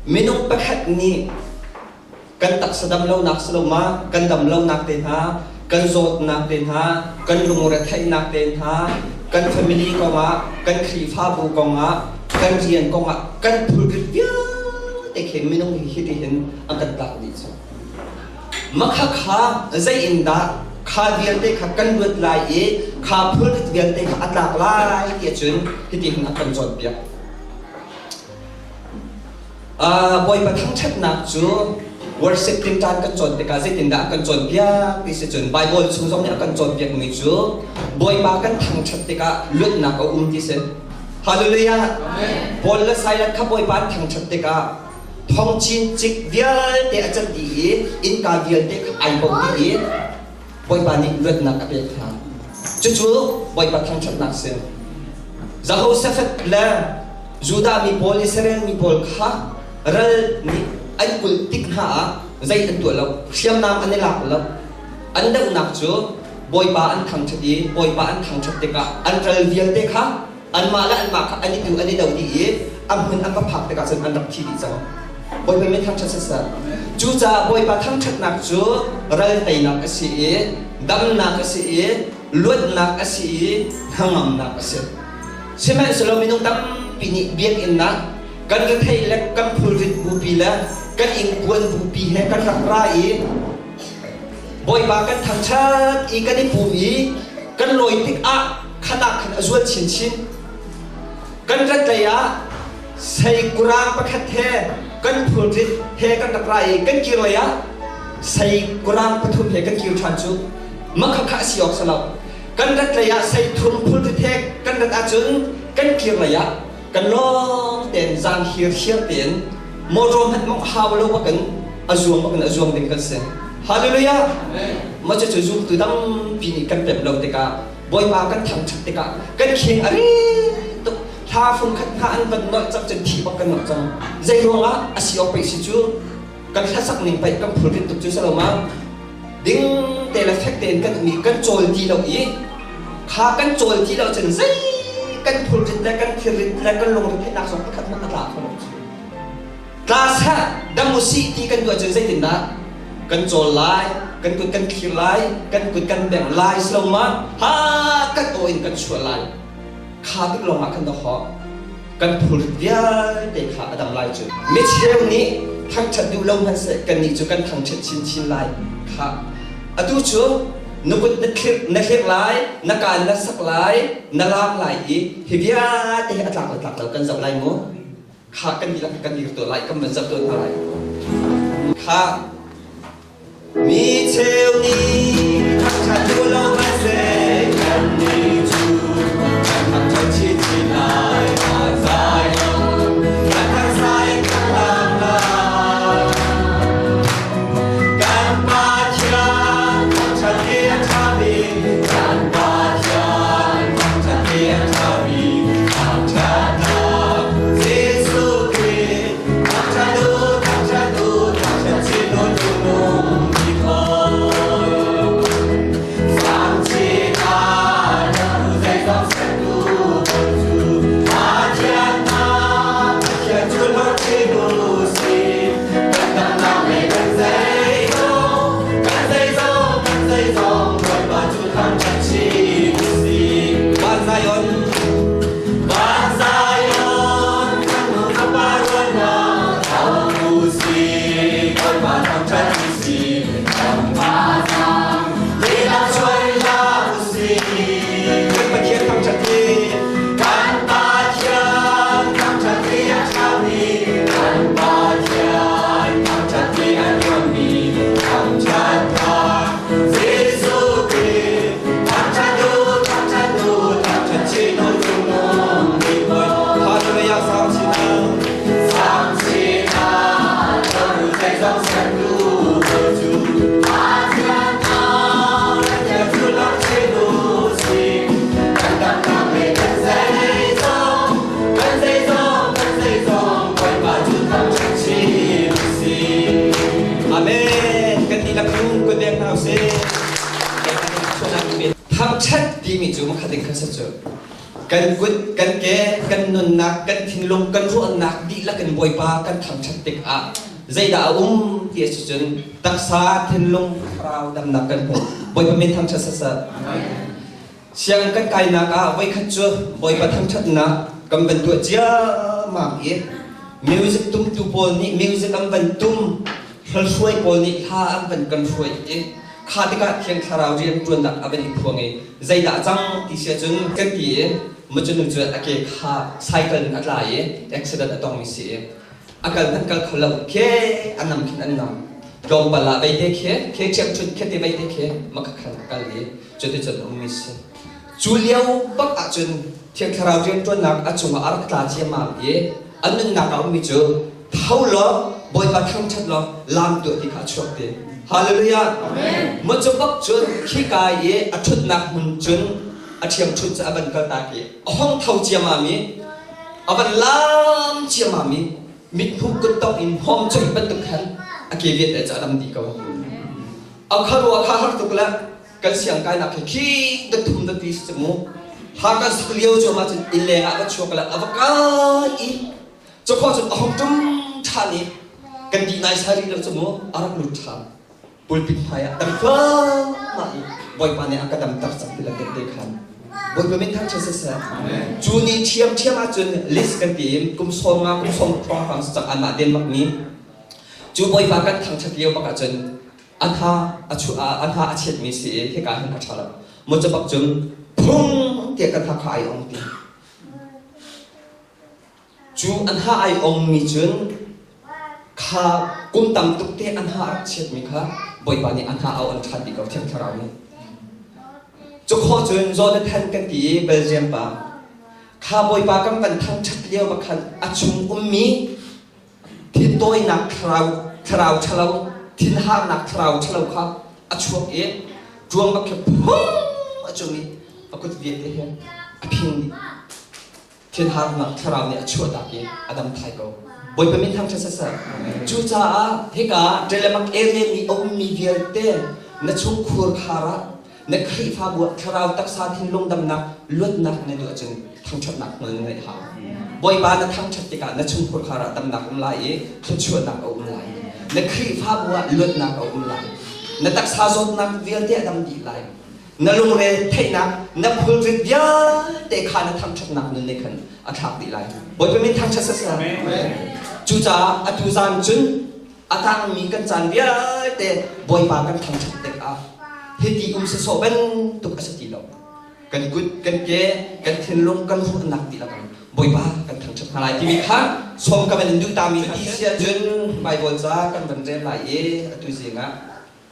Minung pakhat nih kan taksa dam lonak si lo ma, kan dam lonak te hna, kan zawtnak te hna, kan lungretheihnak te hna, kan family kongah, kan Khrihfabu kongah, kan rian kongah, kan phulrit vialte khi minung hi hitihin an kan tlak dih cu. Makha kha zei in dah kha vialte kha kan luat lai i kha phulrit vialte kha a tlak lai ti ahcun hitihin a kan cawnpiak. Bawipa thangṭhatnak cu worship tingṭan kan cawn tikah zeitindah a kan cawnpiak ti si cun Baibal chung zong nih a kan cawnpiakmi cu Bawipa kan thangṭhat tikah luatnak a um ti si. Hallelujah! Paul le Silas kha Bawipa an thangṭhat tikah thongchin cik vialte a cat dih i innka vialte kha ai boh dih i Bawipa nih luatnak a pek hna. Cucu Bawipa thangṭhatnak si. Jehoshaphat le Judah mi pawl, Israel mi pawl kha ral nih an kulh tik hna ah zei an tuah lo, hriamnam an i lak lo. An dohnak cu Bawipa an thangṭhat i Bawipa an thangṭhat tikah an ral vialte kha anmah le anmah kha an i tu an i do dih i a hmun an va phak tikah cun an rak thi dih cang. Bawipa min thangṭhat siseh. Cucaah Bawipa thangṭhatnak cu ral teinak a si i damnak a si i luatnak a si i hnangamnak a si. Sihmanhsehlaw minung tampi nih biakinn ah kan retheih le kan phulrit bupi le kan ingpuan bupi he kan rak ra i Bawipa kan thangṭhat i kan i pum i kan lawi tikah khan ah khan a zual chinchin. Kan rat lei ah sei kurang pakhat he kan phulrit he kan rak ra i kan kir lei ah sei kurang pathum he kan kir ṭhan cu makhakha a si awk si lo. Kan rat lei ah sei thum phulrit he kan rat ahcun kan kir lei ah kan lawng tein zaang hirhiar tein motor hmanh mawngh hau lo bakin a zuang bakin a zuang ding kan si. Hallelujah! Mah cucu zumtu tampi nih kan pemh lo tikah Bawipa kan thangṭhat tikah kan khing a ri tuk hla fung khat hna an van nolh cang cun thi bak kan nolh cang. Zei ruangah a si awk pei si cu kan hlasak ning pei kan phulrit tuk cu si lo ma ding te le fek tein kan um i kan cawl ti lo i kha kan cawl ti lo cun zei kan phulrit le kan thilrit le kan lungretheihnak zong pakhat hmanh a tla kho lo cu. Tla seh dam usih ti kan duh ahcun zeitindah kan cawl lai, kan kut kan thlir lai, kan kut kan bengh lai si lo ma ha kan aw in kan chuah lai. Kha tik lawng ah khan dawhawh kan phulrit vialte kha a dam lai cu. Micheu nih thangṭhat duh lo hmanhseh kannih cu kan thangṭhat chinchin lai kha. Atu cu na kut na thlir na hlirh lai, na kaan na sak lai, na laam lai i hi vialte hi a tlak le tlak lo kan zoh lai mu. Kha kan dihlak kan dir tuah lai, kan van zoh tuah hna lai. Kha Mi cheu nih thangṭhat duh lo hmanhseh kannih cu kan thangṭhat chinchin lai. Zion, kan taksa in kan lang lai. Kan Pathian thangṭhat hi a ṭhami, kan Pathian thangṭhat hi a ṭhami, thangṭhatnak Jesuh Khrih thangṭhat u, thangṭhat u, thangṭhat chin u nung mi khaw. Sangchinak zeizong sertu cu Pathian hna, Pathian cu hlawhtling u sih. Kan damnak le kan zeizong, kan zeizong, kan zeizong, Bawipa cu thangṭhat chin u sih. Van Zion, Van Zion, kan nu fapa rual hna, tho u sih, Bawipa thangṭhat u sih. Lehlam suai hlah u sih. Kan Pathian thangṭhat hi, kan Pathian thangṭhat hi a ṭhami, kan Pathian thangṭhat hi a nuammi, thangṭhat hna. Jesuh Khrih, thangṭhat u, thangṭhat u, thangṭhat chin u cungnung bik Bawi. Hallelujah, sang chin ah. Sang chin ah, zeizong sertu Bawi cu. Pathian ah, Pathian cu lawmhchin u sih. Kan damnak le kan zeizong, kan zeizong, kan zeizong, Bawipa cu thangṭhat chin u sih. Amen. Kan dihlak nu kut beng hna usih. Thangṭhat timi cu makhat in khan sa cu. Kan kut, kan ke, kan nunnak, kan thinlung, kan ruahnak dihlak in Bawipa kan thangṭhat tikah zeidah a um ti a si cun taksa, thinlung, thlarau damnak kan hmu. Bawipa min thangṭhat saseh. Siang kan kainak ah voikhat cu Bawipa thangṭhatnak kan van tuah ciammam i music tumtu pawl nih music an van tum, hruai pawl nih hla an van kan hruai i kha tikah Thiang Thlarau rianṭuannak a van i phuang i zeidah a cang ti si ahcun kan ti i mucunu cu a ke kha cycle in a tla i accident a tongmi si i a kal hmanh kal kho lo khe a nam khin an nam tlawmpal ah veite khi khe ṭhiamṭhunh khe te veite khi maka khan a kal i cuticun a ummi si. Cu lio bak ahcun Thiang Thlarau rianṭuannak a cungah a rak tla ciammam i a nunnak a ummi cu tho law Bawipa thangṭhat law laam tuah ti kha a chuak ti. Hallelujah! Maw bak cun khika i a ṭhutnak hmun cun a ṭhiamṭhunh cu a van kaltak i a hong tho ciammam i a van laam ciammam i mithmuh kutdong in hmawm coih bantuk khan a ke vialte cu a dam dih ko. A khuaruah kha har tuk le kan siang kainak hi khi dat thum dat ti si mu ha kan sak lio cu ma cun inn leng ah va chuak le a va kai i cukho cun a hong tum ṭhan i kan di nai sai rih lo cu mu a rak lut ṭhan pulpit hmai ah dam thluahmah i bawipa nih a ka dam tak cang ti le te khan bawipa min thang siseh cu ni ṭhiam ṭhiam ahcun list kan ti in kum sawm nga kum sawm hrawng hrawng si cang anmah Denmark mi cu bawipa kan thangṭhat lio bak ahcun a hna a chu a hna a chiatmi si i hika hin a ṭha lo mu cu bak cun phung tiah kan hna kha ai ong ti cu an ha ai ong mi cun kha kum tam tuk te an ha rak chiatmi kha bawipa nih a hna a on ṭhan ti ko thiang thlarau nih cu kho cun Jonathan kan ti i Belgium pa kha bawipa kan van thangṭhat lio bak khan a chung ummi thintawinak thlarau thlarau ṭhalo thinharnak thlarau ṭhalo kha a chuak i ṭuang bak khi phung a cung i a kut vialte he a phing dih thinharnak thlarau nih a chuahtak i a dam thai ko Bawipa min thangṭhat siseh cucaah hika Telemak area mi a ummi vialte na chungkhur khar ah na Khrihfabu ah thlarau taksa thinlung damnak luatnak na duh ahcun thangṭhatnak hmual na ngeih hau. Bawipa na thangṭhat tikah na chungkhur khar ah damnak um lai i thluachuahnak a um lai. Na Khrihfabu ah luatnak a um lai. Na taksa zawtnak vialte a dam dih lai. Na lungre theihnak, na phulrit vialte kha na thangṭhatnak nun nih khan a thlak dih lai. Bawipa min thangṭhat siseh. Cucaah atu zan cun a tangmi kan caan vialte Bawipa kan thangṭhat tikah hiti um sawsawh bantuk a si ti lo. Kan kut, kan ke, kan thinlung, kan ruahnak dihlak in Bawipa kan thangṭhat hna lai timi kha sawm ka van in duh tami ti si ahcun Baibal ca kan van rel lai i atu zing ah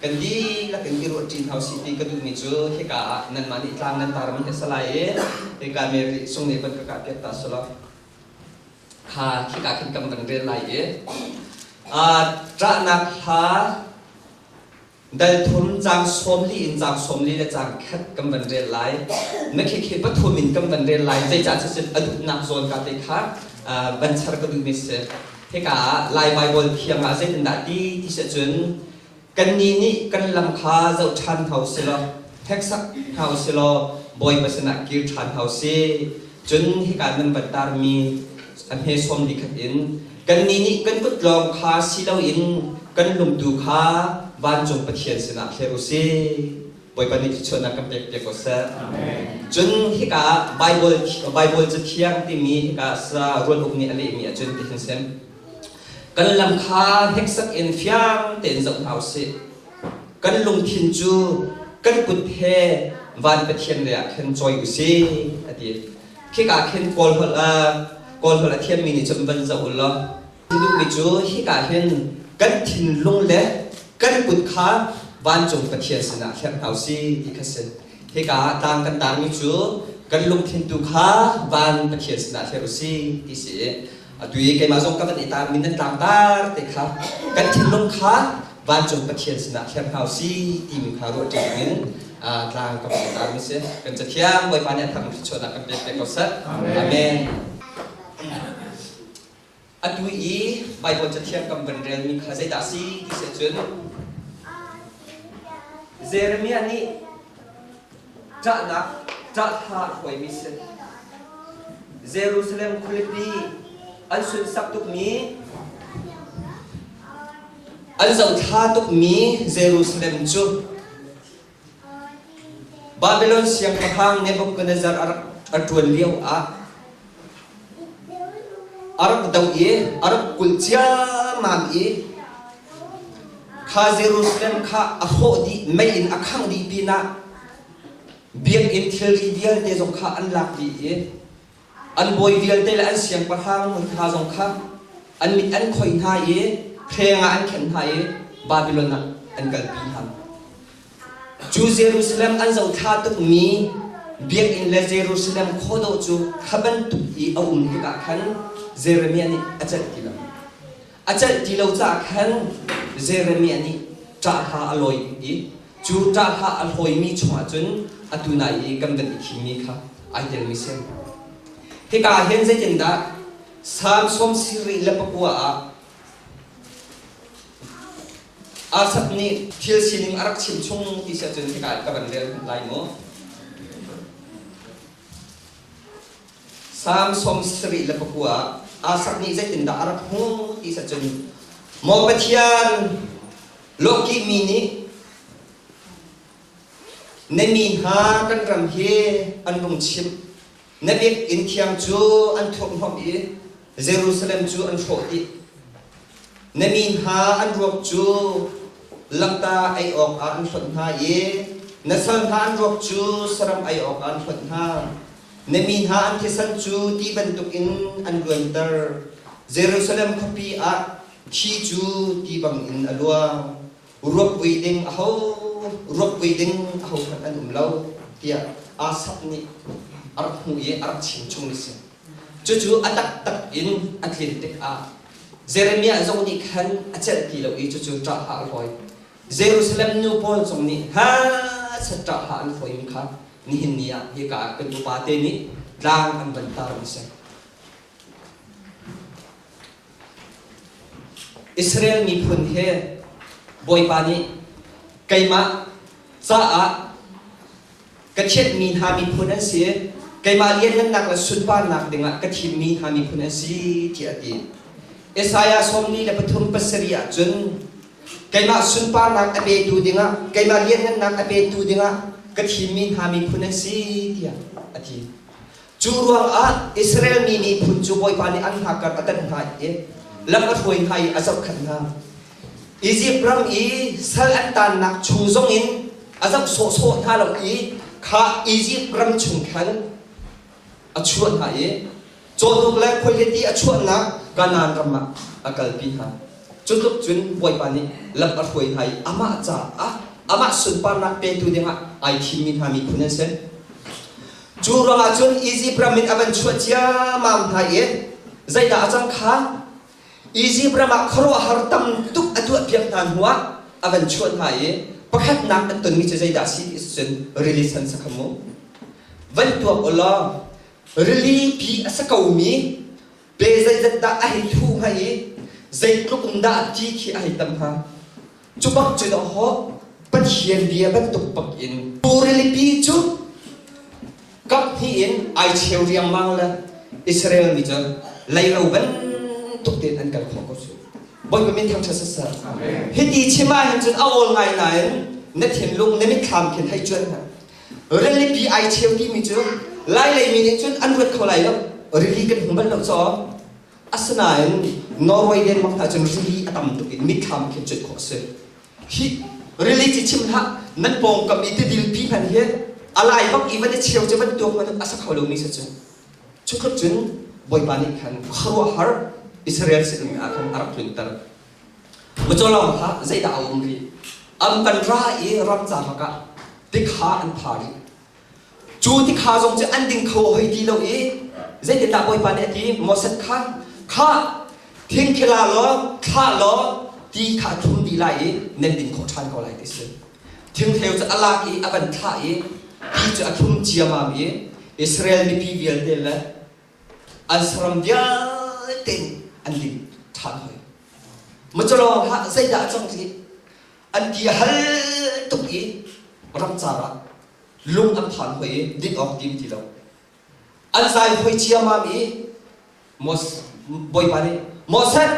kan dihlak in i ruah ṭi hna usih ti ka duhmi cu hika ah nanmah nih tlang nan tarmi a si lai i hika Mary sung nih van ka kah piak ta sulaw kha khika khin kan van rel lai i ṭahnak hla dal thum caang 40 in caang 40 le caang khat kan van rel lai na khikhi pathum in kan van rel lai zeicah cucun a duhnak zawn ka te kha van char ka duhmi si hika ah Lai Bible thiang ah zeitindah ti ti si cun Kannih nih kan lam kha zoh ṭhan hna u sih law hneksak hna u sih law Bawipa sinah kir ṭhan hna u sih. Cun hika nan van tarmi a hme sawm li khat in kannih nih kan kut lawng kha si loin kan lungtu kha vancung Pathian sinah hler u sih. Bawipa nih thluachuahnak kan pek piak ko seh. Cun hika ah Bible Bible Cathiang timi hika sa Rual Uk nih a lehmi ahcun tihin sim. Kan lam kha hneksak in fiang tein zoh hna usih. Kan lungthin cu kan kut he van Pathian lei ah khin cawi usih, a ti. Khika khin Kawl holh a Kawl holh a thiammi nih cun van zoh u law duhmi cu hika hin kan thinlung le kan kut kha vancung Pathian sinah hlerh hna usih ti kha si. Hika ah tlang kan tarmi cu kan lungthin tu kha van Pathian sinah hlerh usih ti si i Atu i keimah zong ka van i tar min nan tlangtar te kha kan thinlung kha vancung Pathian sinah hler hna usih timi kha ruah ṭi dingin tlang ka van i tar mi si. Kan cathiang Bawipa nih a thar thluachuahnak kan pek te ko seh. Amen. Atu i Baibal cathiang kan van relmi kha zeidah si ti si cun Jeremiah nih ṭahnak ṭah thla a hruaimi si. Jerusalem khualipi an sunsak tukmi an zohthla tukmi Jerusalem cu Babylon siangpahrang Nebuchadnezzar a rak a ṭuan lio ah a rak doh i a rak kulh ciammam i kha Jerusalem kha a hrawh dih mei in a khangh dih pinah biakinn thilri vialte zong kha an lak dih i an bawi vialte le an siangpahrang hna zong kha an mit an khoih hna i hreng ah an khenh hna i Babylon ah an kalpi hna. Cu Jerusalem an zohthla tukmi biakinn le Jerusalem khuadawh cu kha bantuk i a um tikah khan Jeremiah nih a celh ti lo. A celh ti lo caah khan Jeremiah nih ṭahhla a lawi i cu ṭahhla a hlawimi chungah cun atu nai i kan van i thimmi kha ai telmi si. Hika ah hin zeitindah Salm 79 ah Asaph nih thil sining a rak chim chung ti si ahcun hika ka van rel lai mu. Salm 79 Asaph nih zeitindah a rak hmuh ti si ahcun Maw Pathian, lawkihmi nih na mi hna kan ram hi an rung chimh. Na biakinn thiang cu an thurhhnawmh i Jerusalem cu an hrawh dih. Na mi hna an ruak cu lamta ei awkah an hlonh hna i na sal hna an ruak cu saram ei awkah an hlonh hna. Na mi hna an thisen cu ti bantukin an luanter. Jerusalem khuapi ah thi cu ti bangin a luang. Ruak vui ding aho ruak vui ding ahohmanh an um lo tiah Asaph nih a rak hmuh i a rak chim chung a si. Cucu a taktak in a tlin tikah Jeremiah zong nih khan a celh ti lo i cucu ṭah hlah a hlawi. Jerusalem nu pawl zong nih ha chat ṭah hlah an hlawimi kha nihin ni ah hika ah kan upa te nih tlang an van tar an si. Israel miphun he Bawipa nih keimah caah Ka thianhmi hna miphun an si, keimah lianhngannak le sunparnak dingah ka thimmi hna miphun an si, tiah a ti. Isaiah 43 pasarih ah cun keimah sunparnak a petu dingah, keimah lianhngannak a petu dingah ka thimmi hna miphun an si, tiah a ti. Cu ruangah Israel mi miphun cu Bawipa nih an hngakar a tan hna i lam a hruai hna i a zohkhenh hna. Izipt ram i sal an taannak chung zongin a zoh sawhsawh hna lo i kha Izipt ram chung khan a chuah hna i cawhnuk le khuahliti a chuahnak Kanaan ram ah a kalpi hna. Cu tluk cun Bawipa nih lam a hruai hna i amah caah amah sunparnak petu dingah ai thimmi hna miphun an si. Cu ruangah cun Izipt ram in a van chuah ciammam hna i zeidah a cang kha Izipt ram ah khuaruahhar tam tuk a tuahpiak hna hnuah a van chuah hna i pakhatnak an tonmi cu zeidah a si ti cun rili san sa kha mu. Van tuak u law rili pi a sa komi pe zeizat dah a hei thu hnga i zeitluk in dah ti khi a hei tam hnga. Cu bak cu dawh Pathian bia bantuk bak in tu rilipi cu kap hnih in ai cheu riangmang le Israel mi cu leiro bantuk tein an kal khawh ko cu. Bawipa min thangṭhat siseh. Hiti chim ah hin cun a awl ngai nain na thinlung na mitthlam khin hei cuan hna. Rilipi ai cheu timi cu Lai lei mi nih cun an ruat kho lai lo. Rili kan hmu bal lo caw. Asinain Norway Denmark hna cun rili a tam tuk in mitthlam khin cuanh khawh a si. Hi rili ci chim hlah nan pawngkam i tidil pi hmanh hi a lai bak i van i cheu cu van tuak hmanh a sa kho lomi si cu. Cu tluk cun Bawipa nih khan khuaruahhar Israel sin ah khan a rak tlunter. Mucaw lawng kha zeidah a um rih? An kan ra i ramcar lakah tikha an pha rih. Cu tikha zong cu an ding kho hoi ti lo i zeitindah Bawipa nih a ti Moses kha kha thing khi la law thlah law ti kha a thlum dih lai i nan din khawh ṭhan ko lai ti si. Thinghleu cu a lak i a van thlah i ti cu a thlum ciamam i Israel mipi vialte le an saram vialte an ding ṭhan hoi. Mucalawng hlah zeidah a cang ti an ti a hal tuk i ramcar ah lung an phan hoi i din awk tim ti lo. An zai hoi ciammam i Mos Bawipa nih Moses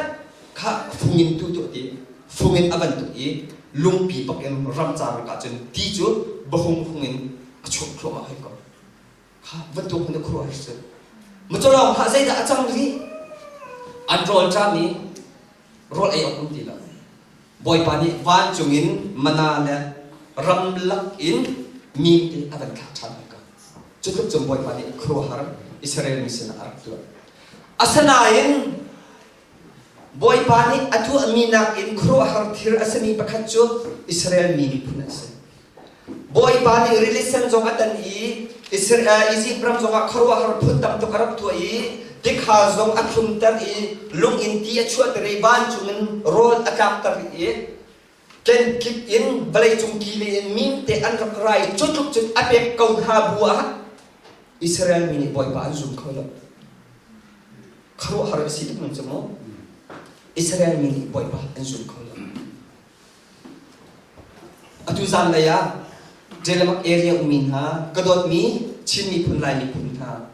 kha fung in tu tuah ti fung in a van tuk i lungpi bak in ramcar ah cun ti cu bahung hung in a chuak thluahmah hoi ko. Kha van tuk na khuaruah har si. Mucalawng hlah zeidah a cang rih? An rawl ṭam i rawl ei awk um ti lo. Bawipa nih vancung in mana le ramlak in mimte a van thlak ṭhan hoi ko. Cu tluk cun Bawipa nih khuaruahhar Israel mi sinah a rak tuah. Asinain Bawipa nih a tuahmi nakin khuaruahhar thil a simi pakhat cu Israel mi miphun an si. Bawipa nih rili sen zong a tan i Izipt ram zongah khuaruahhar phun tam tuk a rak tuah i tikhal zong a thlumter i lung in ti a chuahter i vancung in rawl a tlakter i kenkip in vawleicung kili in mimte an rak rai cu tluk cun a pek ko hna bu ah Israel mi nih Bawipa an zum kho lo. Khuaruahhar a si tuk nan cu mu. Israel mi nih Bawipa an zum kho lo. Atu zanlei ah Delamak area ummi hna, ka dawtmi Chin miphun Lai miphun hna,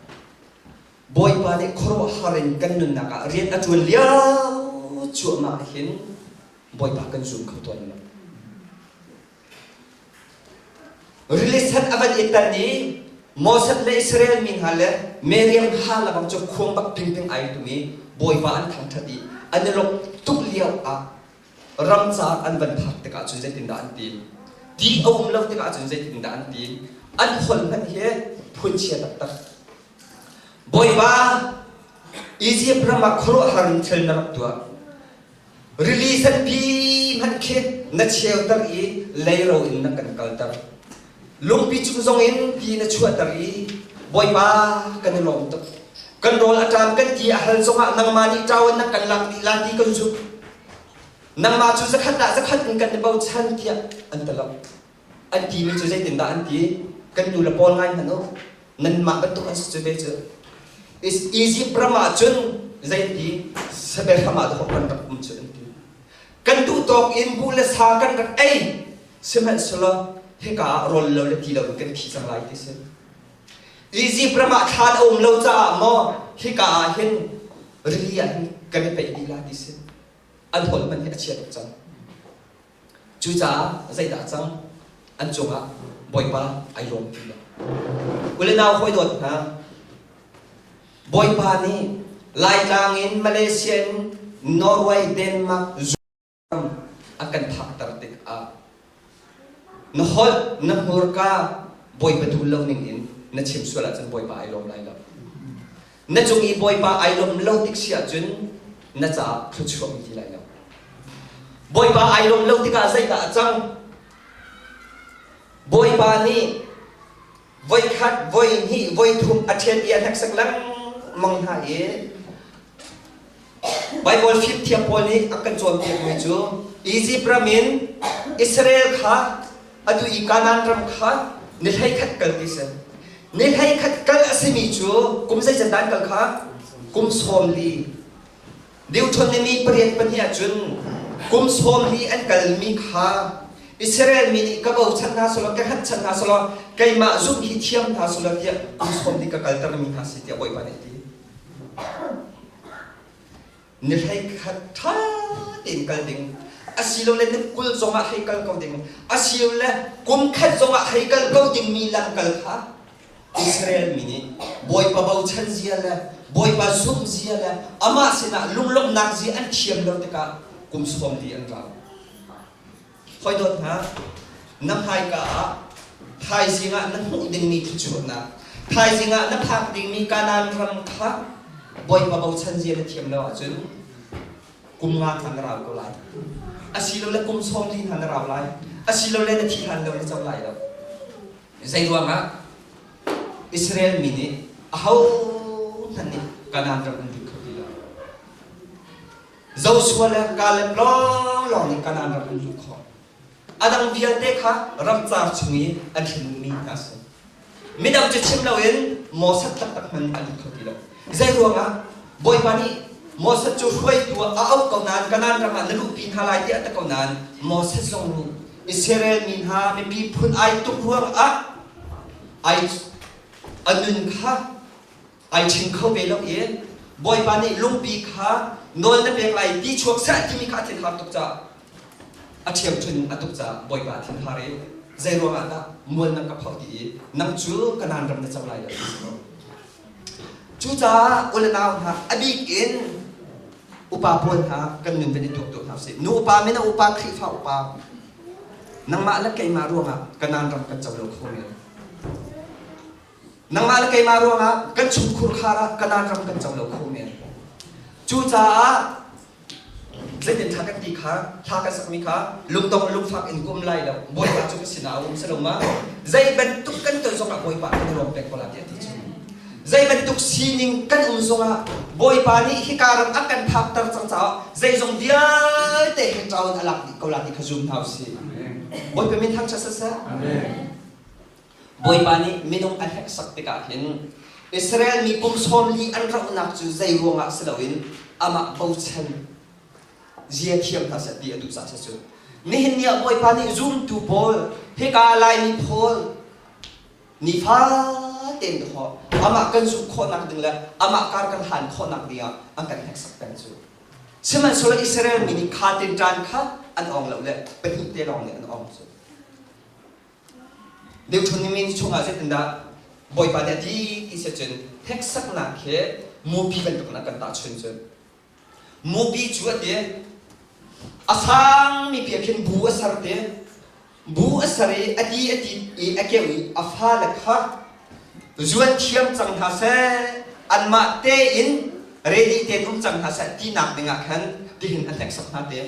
Bawipa nih khuaruahhar in kan nunnak ah rian a ṭuan lio cuahmah hin Bawipa kan zum kho tawn lo. Rili sen a van i tan i Moses le Israel mi hna le Miriam ha lebang cu khuang bak pingping ai tum i Bawipa an thangṭhat i an i lawmh tuk lio ah ramcar an van phak tikah cun zeitindah an ti? Ti a um lo tikah cun zeitindah an ti? An holh hmanh hi phunchia taktak. Bawipa, Izipt ram ah khuaruahhar in thil na rak tuah. Rili senpi hmanh khi na cheuter i leiro in na kan kalter. Lungpi cung zongin ti na chuahter i Bawipa kan i lawm tuk. Kan rawl a ṭam kan ti a hal zongah nangmah nih ṭau in na kan lak dih la ti kan zumh. Nangmah cu zakhat ah zakhat in kan i bochan tiah an ti lo. An timi cu zeitindah an ti? Kan nu le pawl ngai hmanh u. Nanmah bantuk an si cu ve cu. Egypt ram ah cun zeiti Sabe ram ah dawh kan rak um cu an ti. Kan duh tawk in buh le sa kan rak ei. Sihmanhsehlaw hika ah rawl lo le ti lo in kan thi cang lai ti si. Egypt ram ah thlan a um lo caah maw hika ah hin rili ah hin kan i peih dih la ti si. An holh hmanh hi a chia tuk cang. Cucaah zeidah a cang? An cungah Bawipa ai lawm ti lo. Ule nau hawi dawt hna, Bawipa nih Laitlang in Malaysia in Norway, Denmark, ram a kan phakter tikah na holh, na hmurka Bawipa duh lo ning in na chim sual ahcun Bawipa ai lawm lai lo. Na cung i Bawipa ai lawm lo tik si ahcun na caah thluachuah um ti lai lo. Bawipa ai lawm lo tikah zeidah a cang? Bawipa nih voikhat, voihnih, voithum a ṭhial i a hneksak lengmang hna i Baibal fimthiam pawl nih a kan cawnpiakmi cu Izipt ram in Israel kha atu i Kanaan ram kha ni 11 kal ti si. Ni 11 kal a simi cu kum zeizat dah an kal kha? Kum 40. Deuteronomy pariat pahnih ahcun kum 40 an kalmi kha Israel mi nih ka bochan hna selaw ka hngatchan hna selaw keimah zumh hi thiam hna selaw tiah kum 40 ka kaltermi hna si tiah Bawipa nih a ti. Ni 11 ṭha tein kal ding asilole ni 20 zongah hei kal ko ding asilole kum khat zongah hei kal ko dingmi lam kal kha Israel mi nih Bawipa bochan zia le Bawipa zumh zia le amah sinah lunglawmhnak zia an thiam lo tikah kum 40 an rau. Hawi dawt hna, na hmaika ah thaizing ah na hmuh dingmi thluachuahnak, thaizing ah na phak dingmi Kanaan ram kha Bawipa bochan zia na thiam lo ahcun kum nga hna na rau ko lai. Asilole kum 40 hna na rau lai. Asilole na thi hlan lo na co lai lo. Zeiruangah Israel mi nih ahohmanh nih Kanaan ram an lut kho ti lo. Joshua le Caleb lawnglawng nih Kanaan ram an luh khawh. A dang vialte kha ramcar chung i an hrinmi hna a si. Midang cu chim loin Moses taktak hmanh an lut kho ti lo. Zeiruangah Bawipa nih Moses cu hruaitu ah a auh ko nain Kanaan ram ah na luhpi hna lai tiah a ti ko nain Moses zong nih Israel mi hna mipi phun ai tuk ruangah ai a nun kha. Ai ṭhing kho ve lo i Bawipa nih lungpi kha nawl na pek lai ti chuak seh timi kha a thinhar tuk caah a ṭhiamṭhun a tuk caah Bawipa a thinhar i zei ruangah dah mual nan ka phoh ti i nang cu Kanaan ram na co lai lo ti si ko. Cucaah u le nau hna a bik in upa pawl hna kan nun van i tuak tuak hna usih. Nu upa, mino upa, Khrihfa upa nangmah le keimah ruangah Kanaan ram kan co lo kho men. Nangmah le keimah ruangah kan chungkhur khar ah Kanaan ram kan co lo kho men. Cucaah zeitin ṭha kan ti kha hla kan sakmi kha lungdong lungfak in kum lai lo Bawipa cu ka sinah a um si lo ma zei bantuk kan ton zongah Bawipa kan i lawm peng ko la tiah ti cu zei bantuk sining kan um zongah Bawipa nih hika ram a kan phakter cang caah zeizong vialte he ṭaun a lak dih ko la ti kha zum hna usih Bawipa min thangṭhat siseh Bawipa nih minung a hneksak tikah hin Israel mi kum sawm li an rauhnak cu zei ruangah si loin amah bochan zia thiam hna seh ti a duh caah si cu. Nihin ni ah Bawipa nih zumtu pawl hika Laimi pawl nifa tein dahawh amah kan zumh khawhnak ding le amah kar kan hlan khawhnak ding ah an kan hneksak peng cu. Sihmanhsehlaw Israel mi nih kha tinṭan kha an awng lo le pahnih te lawng nih an awng cu. Deuteronomy chungah zeitindah Bawipa nih a ti ti si cun hneksaknak he mupi bantukin a kan tahchun cun mupi cu a ti a sangmi pi ah khin bu a ser te bu a ser i a ti a ti i a keuh i a fale kha zuan thiam cang hna seh anmah tein ready tein um cang hna seh tinak dingah khan tihin a hneksak hna te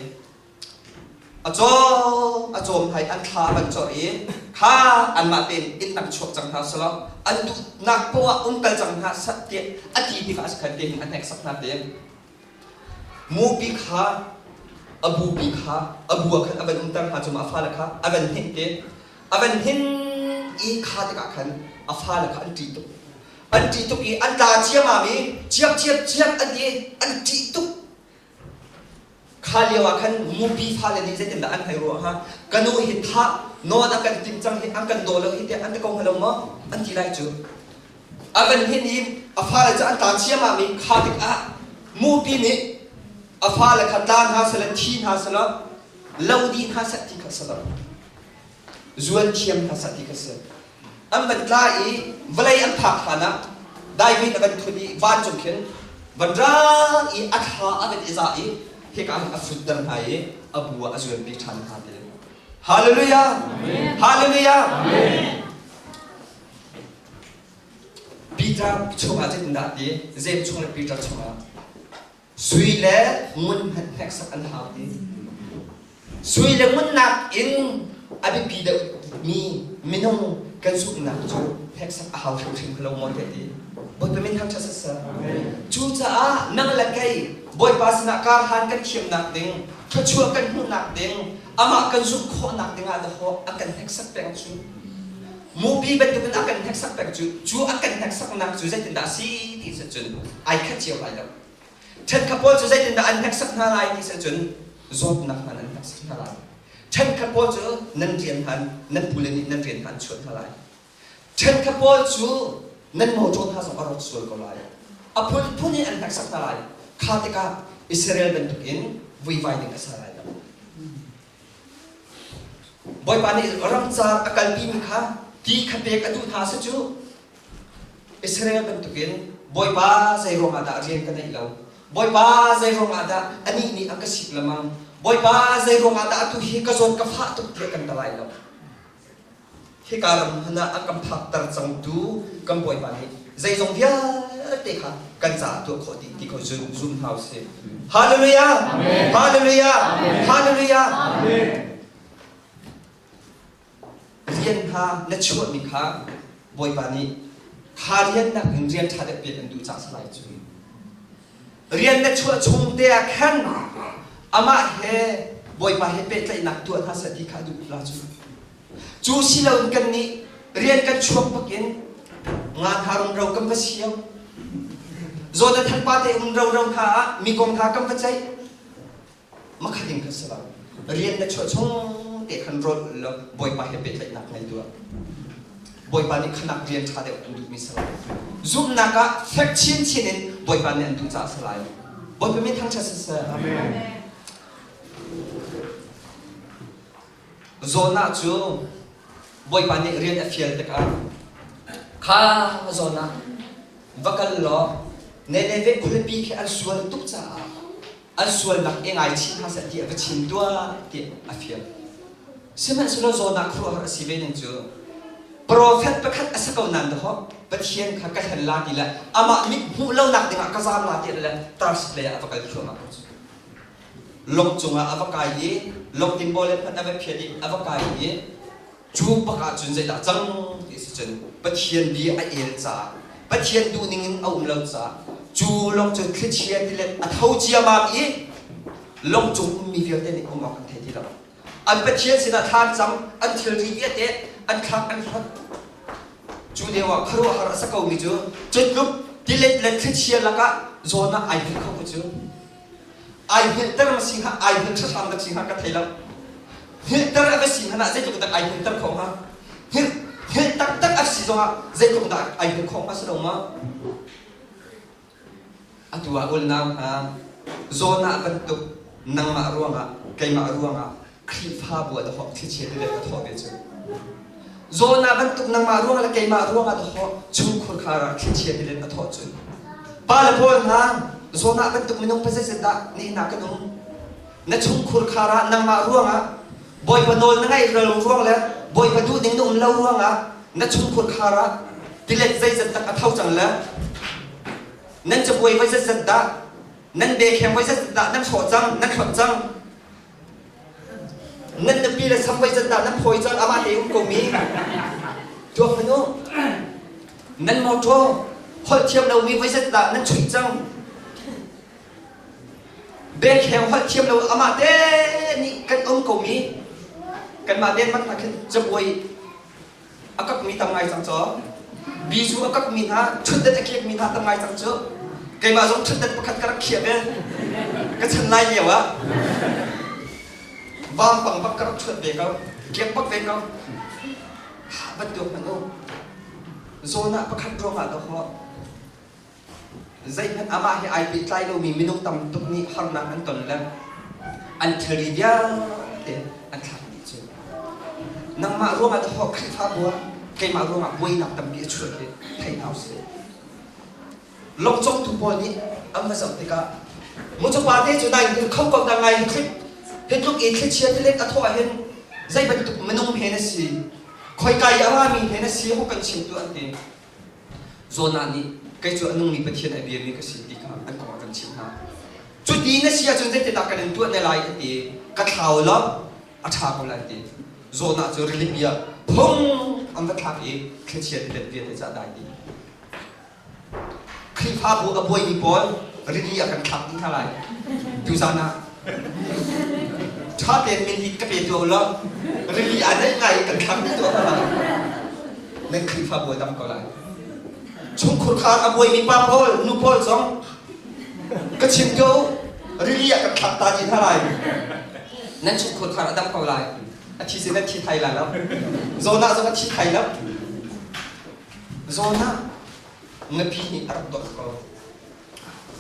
A cawm a cawm hna i an thla a van corh i kha anmah tein inn chuak cang hna selaw an duhnak poah ah um kal cang hna seh tiah a ti tikah a si khan tihin a hneksak hna te. Mupi kha a bupi kha a bu ah khan a van umter hna cuma a fale kha a van hinh te. A van hinh i kha tikah khan a fale kha an ṭih tuk. An ṭih tuk i an tla ciamam i ciap ciap ciap an ti an ṭih tuk. Kha lio ah khan mupi fale nih zeitindah an hei ruah hnga? Ka nu hi thah nawn a kan timh cang hi an kan daw lo hi tiah an ti ko hnga lo maw? An ti lai cu. A van hin i a fale cu an tla ciammam i kha tikah mupi nih a fale kha tla hna seh le thi hna seh law lo dih hna seh ti kha si lo. Zuan thiam hna seh ti kha si. An van tla i vawlei an phak hlan ah daivin a van thut i vancung khin van rang i a thla a van i zah i hika hin a futter hna i a bu ah a zuanpi ṭhan hna ti. Hallelujah! Hallelujah! Peter chungah zeitindah ti? Jeim chung le Peter chungah Sui le ngun hmanh hneksak an hau ti. Sui le ngun nakin a biapi deuhmi minung kan zumhnak cu hneksak a hau hrimhrim lo maw tiah ti. Bawipa min thangṭhat siseh. Cucaah nang le kei Bawipa sinah karhlan kan thiamnak ding, thluachuah kan hmuhnak ding, amah kan zumh khawhnak ding ah dahawh a kan hneksak peng cu. Mupi bantukin a kan hneksak peng cu, cu a kan hneksaknak cu zeitindah a si ti cun ai khat cio lai lo. Ṭhenkhat pawl cu zeitindah an hneksak hna lai ti cun zawtnak hna an hneksak hna lai. Ṭhenkhat pawl cu nan rian hna nan pule nih nan rian hna an chuah hna lai. Ṭhenkhat pawl cu nan mawṭaw hna zong a rawk sual ko lai. A phunphun in an hneksak hna lai. Kha tikah Israel bantukin vuivai ding a ser lai lo. Bawipa nih ramcar a kalpimi kha ti kha pek a duh hna si cu Israel bantukin Bawipa zei ruangah dah rian ka neih lo Bawipa zei ruangah dah anih nih a ka sik lemang Bawipa zei ruangah dah atu hi ka zawt ka fah tuk tiah kan ta lai lo Hika ram hmanh ah a kan phakter cangtu kan Bawipa nih zeizong vialte kha kan caah tuah khawh dih ti kha zum zum hna usih. Hallelujah! Hallelujah! Hallelujah! Rian kha na chuahmi kha Bawipa nih kha rian nakin rian ṭha deuh pek an duh caah si lai cu. Rian na chuah chung te ah khan amah he Bawipa he pehtlaihnak tuah hna seh ti kha a duh la cu. Cu si loin kannih rian kan chuak bakin nga hna rumro kan va siam. Jonathan pa te um roro hna ah mi kong hna kan va ceih. Makhat in kan si lo. Rian na chuah chung te khan rawl lo Bawipa he pehtlaihnak ngei tuah. Bawipa nih khanak rian ṭha deuh an duhmi si lai. Zumhnak ah fek chinchin in Bawipa nih an duh caah a si lai. Bawipa min thangṭhat siseh. Amen. Jonah cu Bawipa nih rian a fial tikah kha Jonah va kal law Nineveh khualipi khi an sual tuk caah an sualnak i ngaichih hna seh ti a va chim tuah tiah a fial. Sihmanhsehlaw Jonah khuaruahhar a si ve ning cu profet pakhat a si ko nain dahawh Pathian kha ka hlen la ti le amah mit hmuh lonak dingah ka zaam la ti le Tarsis lei ah a va kal thluahmah ko cu. Lawng cungah a va kai i lawng tinbaw le hmanh a va phiat i a va kai i cu bak ah cun zeidah cang ti si cun Pathian bia a el caah Pathian duhning in a um lo caah cu lawng cu thlichia tilet a tho ciamam i lawng cung ummi vialte nih um awk an thei ti lo. An Pathian sinah thla an cam, an thilri vialte an thlak an hlot. Cu lio ah khuaruahhar a si komi cu cu tluk tilet le thlichia lakah zawn ah ai hngilh kho ko cu. Ai hngilhter ma si hnga, ai hngilh hram dak si hnga ka thei lo. Hngilhter a va si hmanh ah zeitluk dah ai hngilhter kho hnga? Hngilh hngilh taktak a si zongah zeitluk dah ai hngilh kho hnga si lo ma? Atu ah ulnau hna, Jonah bantuk nangmah ruangah, keimah ruangah Khrihfabu ah dahawh thlichia tilet a thawh ve cu. Jonah bantuk nangmah ruangah le keimah ruangah dahawh chungkhur khar ah thlichia tilet a thawh cu. Pa le pawl hna, Jonah bantuk minung pa zeizat dah nihin ah kan um? Na chungkhur khar ah nangmah ruangah Bawipa nawl na ngaih lo ruang le Bawipa duhning na um lo ruangah na chungkhur khar ah tilet zeizat dah a tho cang le nan cabuai voi zeizat dah nan bekheng voi zeizat dah nan hrawh cang nan hlonh cang nan nupi le sam voi zat dah nan phawi cang amah te um ko mi tuak hmanh u nan mawṭaw holh thiam lomi voi zat dah nan chuih cang Bekheng holh thiam lo amah te nih kan um ko mi kanmah Denmark hna khin cabuai a kakmi tam ngai cang caw bizu a kakmi hna ṭhutdan a kiakmi hna tam ngai cang cu keimah zong ṭhutdan pakhat ka rak khiah ve ka chan lai lio ah vampang bak ka rak ṭhuat ve ko kiak bak ve ko bantuk hmanh u zawn ah pakhat ruangah dawh Zeihmanh amah he ai pehtlai lomi minung tam tuk nih harnak an ton le an thilri vialte an thlak dih cu. Nangmah ruangah dahawh Khrihfabu ah keimah ruangah buainak tampi a chuak hi thei hna usih. Lawngcawngtu pawl nih an va zoh tikah mucupa te cu nai hngilh kho ko dah ngai hi hi tluk i thlichia tilet a thawh ahhin zei bantuk minung he na si khoika i a rami he na si ho kan chim tu an ti. Jonah nih kei cu a nungmi Pathian a biami ka si ti kha an kong a kan chimh hna. Cuti na si ahcun zeitindah kan in tuah ne lai an ti. Ka thlau law a ṭha ko lai an ti. Jonah cu rilipi ah phung an va thlak i thlichia tilet vialte cu a dai dih. Khrihfabu a buaimi pawl rili ah kan thlak dih hna lai. Tuzan ah ṭha tein min hi ka pe tuah u law rili aa naih ngai i kan thlak dih tuah hna lai. Nan Khrihfabu a dam ko lai. Chungkhur khar a buaimi pa pawl, nu pawl zong ka chim ko rili ah kan thlak ta dih hna lai. Nan chungkhur khar a dam ko lai. A thi sin nan thi thai lai lo. Jonah zong a thi thai lo. Jonah ngapi nih a rak dawt ko.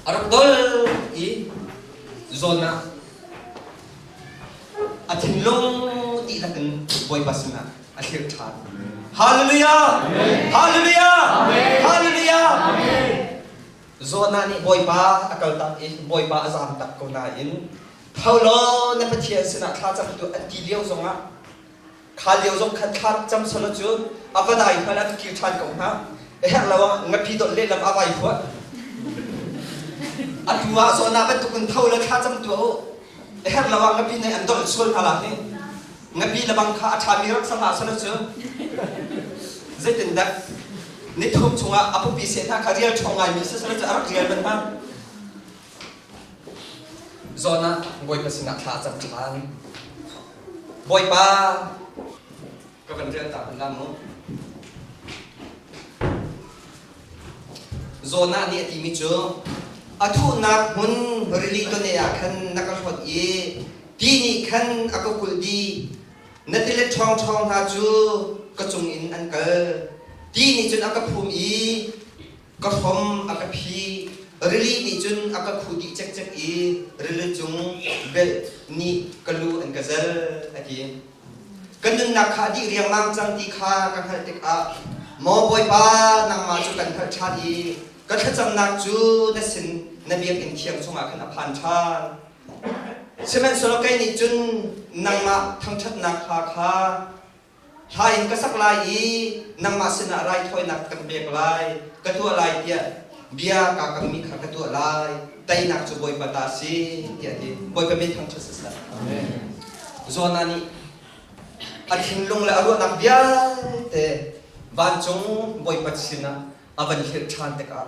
A rak dol i Jonah a thinlung dihlak in Bawipa sinah a thlir ṭhan. Hallelujah! Hallelujah! Hallelujah! Jonah nih Bawipa a kaltak i Bawipa a zaamtak ko nain tho law na Pathian sinah thla cam tuah an ti lio zongah Kha lio zong khan thla rak cam selaw cu a va dai hmanh ah kir ṭhan ko hnga. A herh lo ah ngapi dawt lehlam a vai huah. Atu ah zawn ah bantukin tho le thla cam tuah u. A herh lo ah ngapi nih an dolh sual hna la hi. Ngapi lebang kha a ṭhami rak sa hlah selaw cu zeitindah nithum chungah a pupi seh hna kha rial ṭhawng ngaimi si selaw cu a rak rial bal hnga. Zawn ah Bawipa sinah thla a cam ṭhan. Bawipa, ka van rel ta hmanh la mu. Jonah nih a timi cu a thuhnak hmun rili tawne ah khan na ka hlawt i ti nih khan a ka kulh dih. Na tilet ṭhawngṭhawng hna cu ka cungin an kal. Ti nih cun a ka phum i ka hrom a ka phi. Rili nih cun a ka khuh dih cekcek i rili cung belh nih ka lu an ka zel, a ti. Ka nunnak kha a dih riangmang cang ti kha ka hngalh tikah, Maw Bawipa, nangmah cu kan hngalh ṭhan i ka thlacamnak cu na sin na biakinn thiang chungah khan a phan ṭhan. Sihmanhsehlaw kei nih cun nangmah thangṭhatnak hla kha hla in ka sak lai i nangmah sinah raithawinak kan pek lai, ka tuah lai tiah bia kaa kammi kha ka tuah lai. Teinak cu Bawipa ta a si, tiah a ti. Bawipa min thangṭhat siseh. Jonah nih a thinlung le a ruahnak vialte vancung Bawipa sinah a van hlirh ṭhan tikah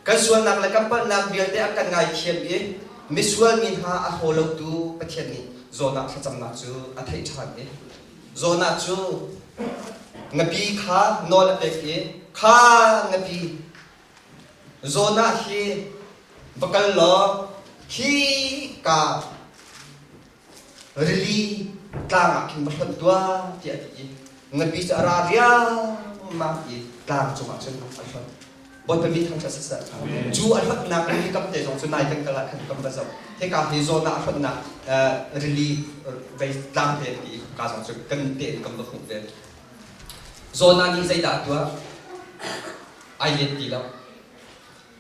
kan sualnak le kan palhnak vialte a kan ngaithiam i misual mi hna a hlaw lotu Pathian nih Jonah thlacamnak cu a theih ṭhan i Jonah cu ngapi kha nawl a pek i kha ngapi Jonah hi va kal law khi ka rili tlang ah khin va hlonh tuah tiah a ti i ngapi cu a ra riangmang i tlang cungah cun a hlonh. Bawipa mi thangṭhat siseh. Cu a hlonhnak rili kam te zong cu nai kan kal ah khan kan va zoh. Hika hi zawn ah a hlonhnak rili vei tlang te ti ka zong cu kan te in kan va hmuh ve. Zawn ah nih zeidah a tuah? Ai let ti lo.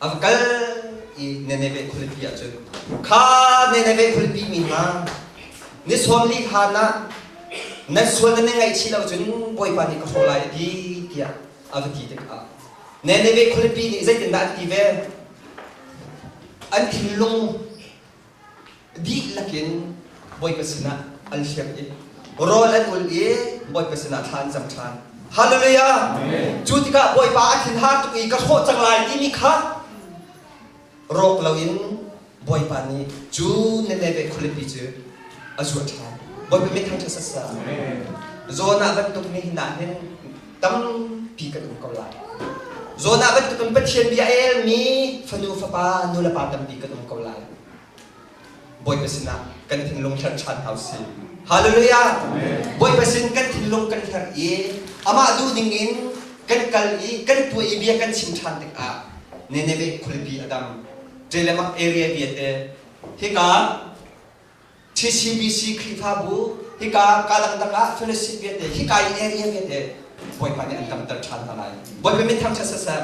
A va kal i Nineveh khualipi ah cun kha Nineveh khualipi mi hna ni 40 hlan ah nan sual nan i ngaihchih lo cun Bawipa nih ka hrawh lai a ti tiah a va ti tikah Nineveh khualipi nih zeitindah an ti ve? An thinlung dihlak in Bawipa sinah an hliam i rawl an ul i Bawipa sinah thla an cam ṭhan. Hallelujah! Cu tikah Bawipa a thinhar tuk i ka hrawh cang lai timi kha rawk loin Bawipa nih cu Nineveh khualipi cu a zuah ṭhan. Bawipa min thangṭhat sasah. Jonah bantuk nihin ah hin tampi kan um ko lai. Jonah bantukin Pathian bia a elmi fanu fapa nu le pa tampi kan um ko lai. Bawipa sinah kan thinlung hler ṭhan hau si. Hallelujah! Bawipa sin kan thinlung kan hler i amah duh dingin kan kal i kan tuah i bia kan chim ṭhan tikah Nineveh khualipi a dam. Telemak area vialte hika TCBC Khrihfabu hika ka dangdang ah fellowship vialte hika i area vialte Bawipa nih an damter ṭhan hna lai. Bawipa min thangṭhat siseh.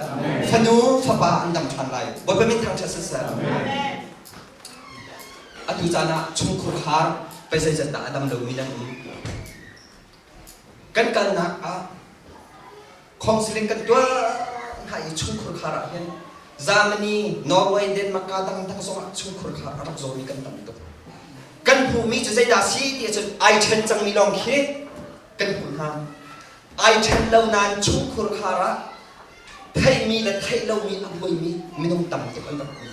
Fanu fapa an dam ṭhan lai. Bawipa min thangṭhat siseh. Atu caan ah chungkhur har pei zeizat dah a dam lomi nan um. Kan kalnak ah counseling kan tuah hna i chungkhur khar ah hin Germany, Norway, Denmark ka dangdang zongah chungkhur khar a rak zawmi kan tam tuk. Kan hmuhmi cu zeidah si ti ahcun ai ṭhen cangmi lawng khi kan hmuh hna. Ai ṭhen lo nain chungkhur khar ah theihmi le theih lomi a buaimi minung tam tuk an rak um.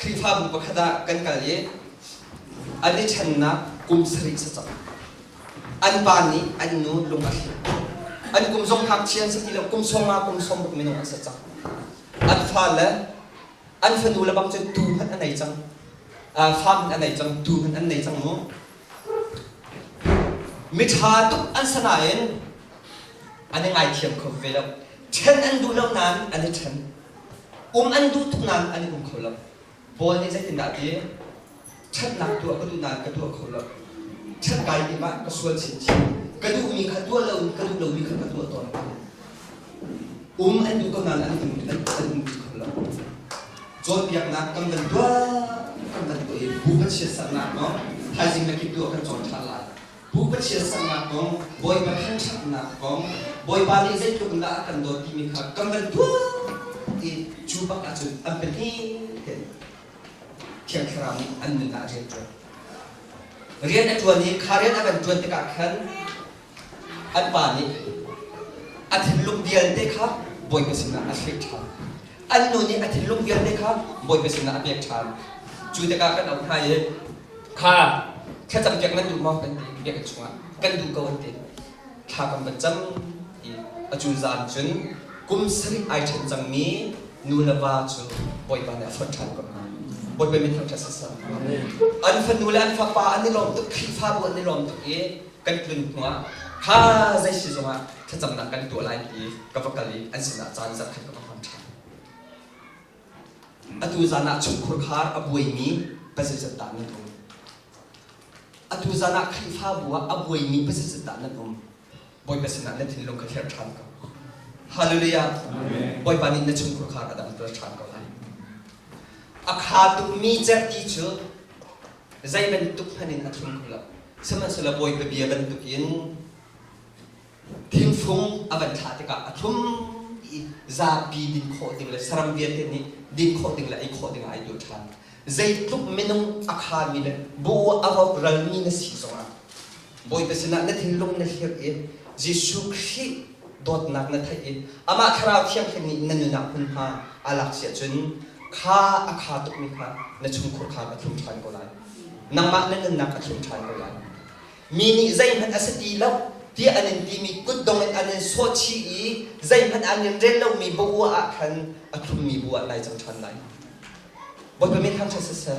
Khrihfabu pakhat ah kan kal i an i ṭhennak kum sarih si cang. An pa nih an nu lung a thleng. An kum zong ngakchia an si ti lo, kum sawma kum 60 minung an si cang. An fale, an fanu le bang cu tu hmanh an ei cang. Fa hmanh an ei cang, tu hmanh an nei cang mu. Miṭha tuk an si nain an i ngaithiam kho ve lo. Ṭhen an duh lo nain an i ṭhen. Um an duh tuk nain an i um kho lo. Paul nih zeitindah a ti? Ṭhatnak tuah ka duh nain ka tuah kho lo. Ṭhat kai tim ah ka sual chinchin. Ka duhmi kha tuah lo in ka duh lomi kha ka tuah tawn. Um an duh ko nain an um an, an um kho lo. Cawnpiaknak kan van tuah kan van tuah i bu pathian kong thaizing le kip tuah kan cawn ṭhan lai. Pu Pathian saknak kong, Bawipa thangṭhatnak kong, Bawipa nih zeitluk in dah a kan dawt timi kha kan van tuah i cu bak ahcun an pahnih tein Thiang Thlarau nih an nun ah rian ṭuan. Rian a ṭuan i kha rian a van ṭuan tikah khan an pa nih a thinlung vialte kha Bawipa sinah a hrih ṭhan. An nu nih a thinlung vialte kha Bawipa sinah a pek ṭhan. Cu tikah kan auh hna i kha thlacam piak nan duh maw kan ti biakinn chungah kan duh ko an ti thla kan van cam i a cu zan cun kum sarih ai ṭhen cangmi nu le va cu Bawipa nih a fonh ṭhan ko hna Bawipa min thangṭhat siseh an fanu le an fapa an i lawm tuk Khrihfabu an i lawm tuk i kan tlun hnuah. Kha zei si zongah thlacamnak kan tuah lai ti ka va kal i an sinah caan zarh khat ka va hmang ṭhan. Atu zan ah chungkhur khar a buaimi pazeizat dah nan um? Atu zan ah Khrihfabu ah a buaimi pazeizat dah nan um? Bawipa sinah na thinlung kha thler ṭhan ko. Hallelujah. Bawipa nih na chungkhur khar a damter ṭhan ko lai. A kha tukmi cerhti cu zei bantuk hmanh in a thlum kho lo. Sihmanhsehlaw Bawipa bia bantukin thingfung a van thlah tikah a thlum i zapi din khawh ding le saram vialte nih din khawh ding le ei khawh ding ah ai tuah ṭhan. Zeitluk minung a khami le bu a rawkralmi na si zongah Bawipa sinah na thinlung na hlirh i Jesuh Khrih dawtnak na theih i amah Thlarau Thianghlim nih na nun ah hmunhma aa lak si ahcun kha a kha tukmi kha na chungkhur kha a thlum ṭhan ko lai. Nangmah na nunnak a thlum ṭhan ko lai. Mi nih zeihmanh a si ti lo tiah an in timi kutdong in an in sawhchih i zeihmanh an in rel lomi bu ah khan a thlummi bu ah nai cang ṭhan lai. Bawipa min thangṭhat siseh.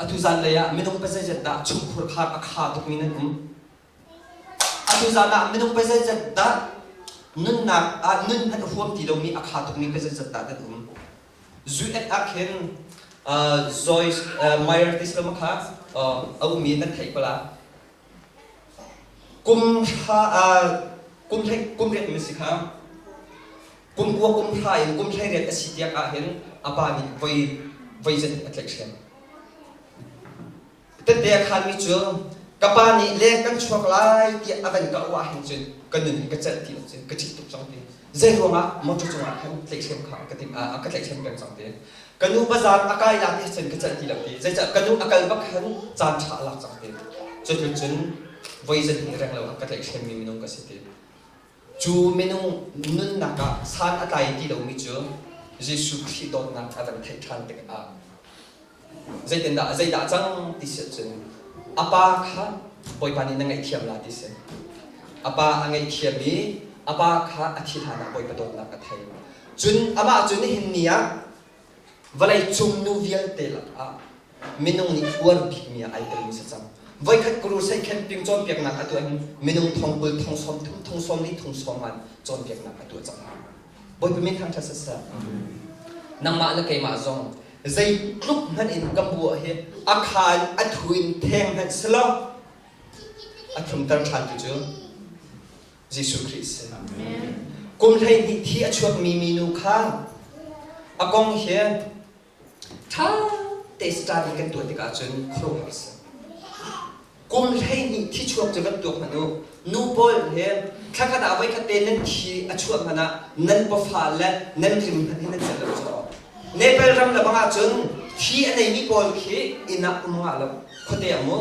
Atu zanlei ah minung pazeizat dah chungkhur khar a kha tukmi nan um? Atu zan ah minung pazeizat dah nunnak ah nun hmanh a huam ti lomi a kha tukmi pazeizat dah nan um? Zuet ah khin Joyce Meyer ti si lo kha a ummi nan theih ko la. Kum hra kum hlei kum riat mi si kha. Kum kua kum hra in kum 18 a si tiang ah hin a pa nih voi voi zat a tlaihhrem. Tette a khanmi cu ka pa nih leng kan chuak lai tiah a van ka auh ah hin cun ka nun hi ka celh ti lo cun ka ṭih tuk cang ti. Zei ruangah motor cungah khan tlaihhrem kha ka tim a ka tlaihhrem peng cang ti. Ka nu bazar a kai la ti cun ka celh ti lo ti. Zeicah ka nu a kal bak khan caan ṭha a lak cang ti. Cutluk cun voi zat nih reng lo a ka tlaihhremmi minung ka si ti. Cu minung nunnak ah san a tlai ti lomi cu Jesuh Khrih dawtnak a van theih ṭhan tikah zeitindah zeidah cang ti si ahcun a pa kha Bawipa nih na ngaihthiam la ti si. A pa a ngaihthiam i a pa kha a thi hlan ah Bawipa dawtnak a thei. Cun amah cu nihin ni ah Vawlei cung nu vialte lakah minung nih uar bikmi ah ai telmi si cang. Voikhat crusade camping cawnpiaknak a tuah hin minung thong 20, thong 30, thong 40, thong 50 cawnpiaknak a tuah cang. Bawipa min thangṭhat siseh. Nangmah le keimah zong zeitluk hmanh in kan buah hi a khaan a thu in theng hmanh selaw a thlumter ṭhan tu cu Jesuh Khrih si. Kum 12 thi a chuakmi minu kha a kong hi ṭha te study kan tuah tikah cun khuaruahhar si. Kum 12 thi chuak cu van tuak hmanh u. Nu pawl he thlakhat ah voikhat te nan thi a chuah hmanh ah nan pafa le nan rim hmanh hi nan celh lo caw. Nepal ram le bang ahcun thi a neimi pawl khi inn ah um ngah lo khuate ah mu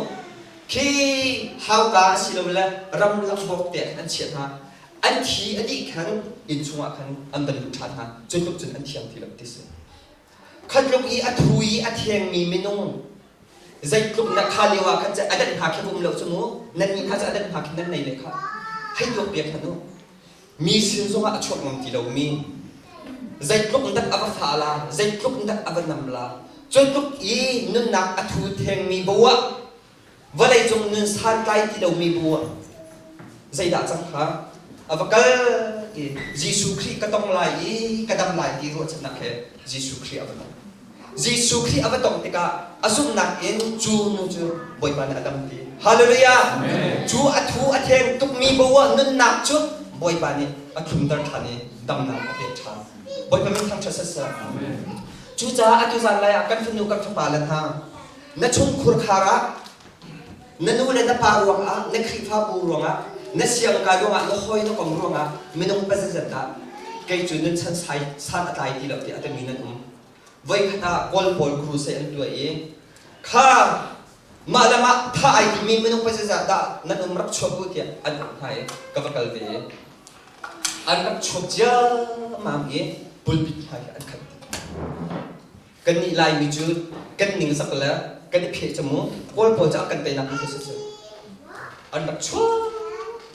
Khi hauka asilole ramlak bawk te an chiah hna. An thi a dih khan inn chungah khan an van luh ṭhan hna. Cu tluk cun an thiang ti lo ti si. Kha tluk i a thu i a thiangmi minung zeitluk na kha lio ah khan a danh hna khi um lo cu mu. Nan nih hna cu a danh hna khi nan nei le kha hei tuak piak hmanh u. Mi sin zongah a chuak ngam ti lomi zeitluk in dak a va fa la, zeitluk in dak a va nam la, cu tluk i nunnak a thu thengmi bo ah vawleicung nun santlai ti lomi bu ah zeidah cang kha a va kal i Jesuh Khrih ka tong lai i ka dam lai ti ruahchannak he Jesuh Khrih a va tong. Jesuh Khrih a va tong tikah a zumhnak in cu nu cu Bawipa nih a dam ti. Hallelujah! Cu a thu a theng tukmi bo ah nunnak cu Bawipa nih a thlumter ṭhan i damnak a pek ṭhan. Bawipa min thangṭhat siseh. Cucaah atu zan lai ah kan fanu kan fapa le hna na chungkhur khar ah na nu le na pa ruangah na Khrihfabu ruangah na siangkai ruangah na hawi na kom ruangah minung pazazat ah kei cu nun chan sai san a tlai ti lo tiah a timi nan um. Voikhat ah Kawl pawl crusade an tuah i kha mah le mah tha ai timi minung pazazat dah nan um rak chuak u tiah an auh hna i ka va kal ve i an rak chuak ciammam i pulpit hna khi an khat dih. Kannih Laimi cu kan ningzak le kan i pheh cu mu Kawl pawl cu a kan teinak an si an rak chuak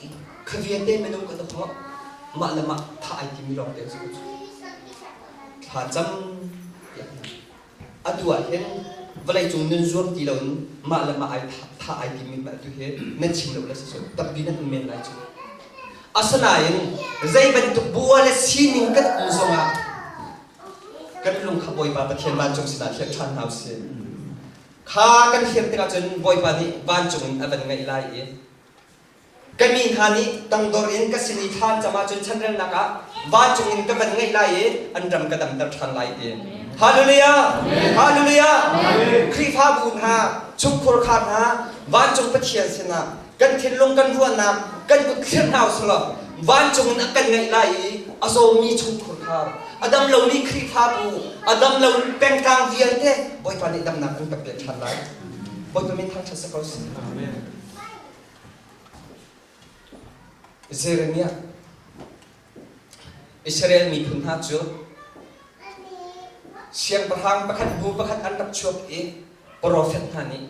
i kha vialte minung kan thawk mah le mah thah ai timi lawng te an si ko cu. Thla cam atu ah hin. Vawleicung nun zuam ti loin mah le mah ai thah ai timmi hmanh atu hi nan chim lo le si tampi nan um men lai cu. Asinain zei bantuk bua le sining kan um zongah kan lung kha Bawipa Pathian vancung sinah hliah ṭhan hna usih. Kha kan hliam tikah cun Bawipa nih vancung in a van ngaih lai i Ka mi hna nih tangdor in ka sin i thla an cam ahcun chanrelnak ah vancung in ka van ngeih lai i an ram ka damter ṭhan lai ti. Hallelujah! Hallelujah! Khrihfabu hna, chungkhur kha hna, vancung Pathian sinah kan thinlung kan ruahnak kan kut thlir hna usih vancung in a kan ngaih lai i a zawmi chungkhur kha a dam lomi Khrihfabu, a dam lo pengtlang vialte Bawipa nih damnak an kan pek ṭhan lai. Bawipa min thangṭhat si ko seh. Amen. Jeremiah Israel miphun hna cu siangpahrang pakhat hnu pakhat an rak chuak i profet hna nih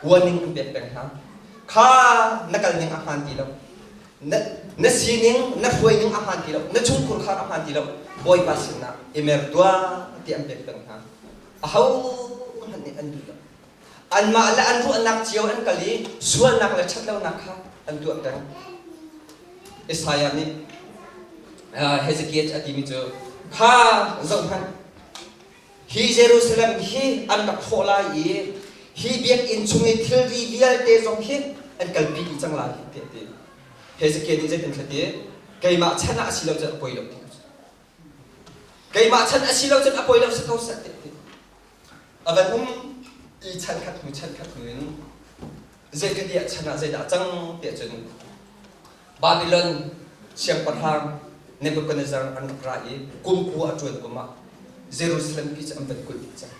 warning an pek peng hna. Kha na kal ning a hmaan ti lo. Na, na sining, na hruai ning a hmaan ti lo. Na chungkhur khar a hmaan ti lo. Bawipa sinah i mer tuah ti an pek peng hna. Aho hmanh nih an duh lo. Anmah le an ruahnak cio an kal i sualnak le ṭhatlonak kha an tuah peng. Isaiah nih Hezekiah a timi cu kha zohhmanh hi Jerusalem hi an rak hrawh lai i hi biakinn chung i thilri vialte zong hi an kalpi dih cang lai tiah a ti. Hezekiah nih zeitin thla ti keimah chan ah a si lo cun a poi lo ti. Keimah chan a si lo cun a poi lo si ko seh tiah a ti. A van um i chankhat hnu chankhat hnu in zeikatiah chan ah zeidah a cang tiah cun Babylon siangpahrang Nebuchadnezzar an rak ra i kum kua a ṭuan kum ah Jerusalem pi cu an van kulh dih cang.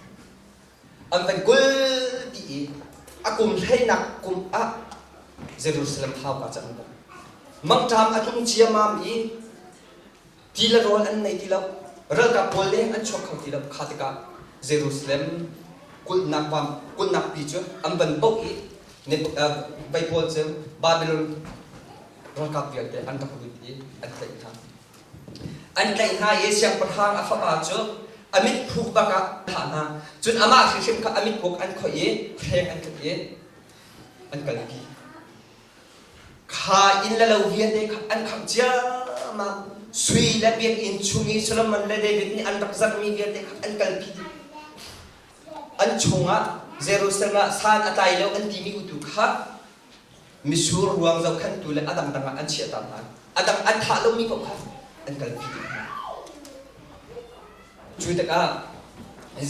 An van kulh dih i a kum hleinak kum ah Jerusalem hauka cu an bawmh. Mangṭam a tlung ciammam i Ti le rawl an nei ti lo. Ralkap pawl leng an chuak kho ti lo. Kha tikah Jerusalem kulhnak vam kulhnak pi cu an van boh i vei pawl cu Babylon ralkap vialte an rak lut i an tlaih hna. An tlaih hna i siangpahrang a fapa cu a mitphuk bak ah thah hna. Cun amah hrimhrim kha a mitphuk an khoih i hreng an tlik i an kalpi. Kha inn le lo vialte kha an khangh ciammam. Sui le biakinn chung i Solomon le David nih an rak zarhmi vialte kha an kalpi dih. An chungah Jerusalem ah san a tlai lo an timi utu kha misur ruang zohkhenhtu le a dangdang ah an chiahter hna. A dang an thah lomi paoh kha an kalpi dih hna. Cu tikah